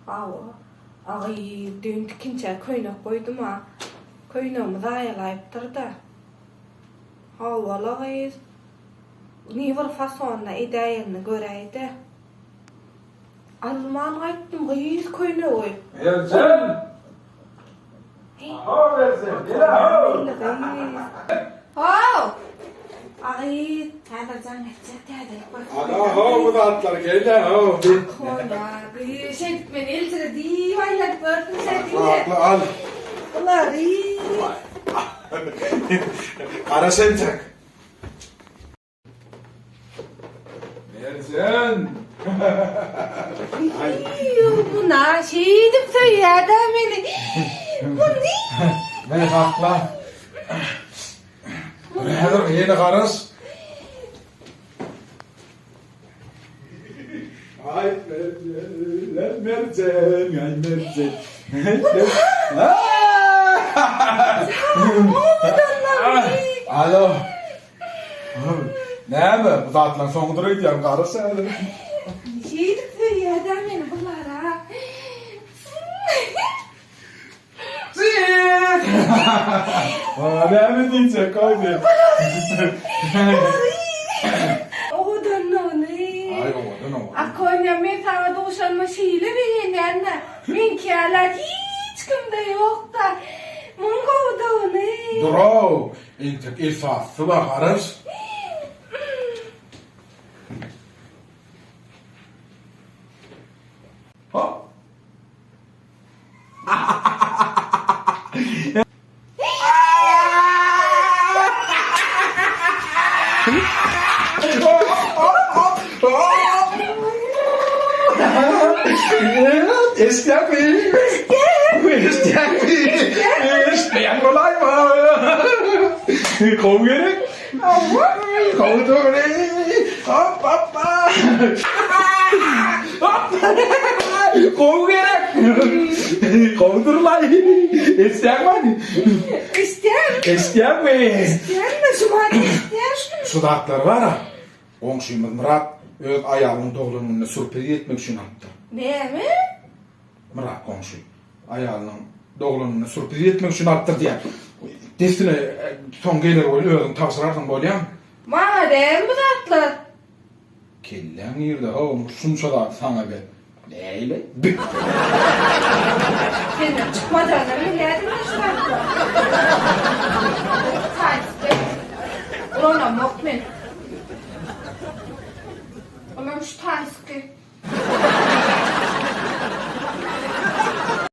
Hawa. Agy, düýn tikinçä köýnek goýdum-a. Köýnegimi zaýalaýypdyr-da. Hawa-la gyz. Ni bir fasonda edäýenini göräý-dä. Alman gaýtdym gyz köýnegi. Merjen! Ho, Merjen, gel-a-how! How! Agy, häzir jaň etjek täzelik bar. Ala-how bu zatlar, gel-a-how! Konýa, gyz, şeýdip meni eljire diýip aýlanyp görsün şeýdip. Akly al. Bulary. Garaş entek. Merjen! Muna şeýdip söýýär-dä meni. Bu ne? Meni sakla. Häzir ýene garaş. Aý Merjen, Merjen, aý Merjen. Alo. Näme, bu zatlaryň soňudyr öýdýän, garaş häzir. Şeýdip söýýär-dä meni bular-a. Näme diýjek, goý diý. Owadanlygyny. Aý, owadan, owadan. Akonýa, men saňa duşanyma şeýle begenýän-dä. Meňki ýaly hiç kimde ýok-da. Muň gowudygyny. Dur-ow, Entek esasy bar garaş. Hop. Eşitýäňmi? Eşitýäňmi? Eşitmeýän bolaýma. Gowy gerek? Hawa. Gowy dogry. Hop hoppa. Hop. Gowy gerek. Gowy durlaý. Eşitýäňmi? Eşitýän. Eşitýäňmi? Eşitýän-de şu wagt eşitýän. Şu zatlar bar-a. Goňşymyz Myrat öz aýalynyň doglan gününe sürpriz etmek üçin alypdyr. Näme? Myrat goňşy aýalynyň doglan gününe sürpriz etmek üçin alypdyr diýýär. Dessine soň geler welin özüň tabşyrarsyň bolýamy? Maňa däl bu zatlar. Kelläň nirde how şunça zady saňa berip näile bi. Senden çykmajagyny bilýärdim-ä şu zatlar. Taýsyz ulanamok men. Olam şu taýsyky.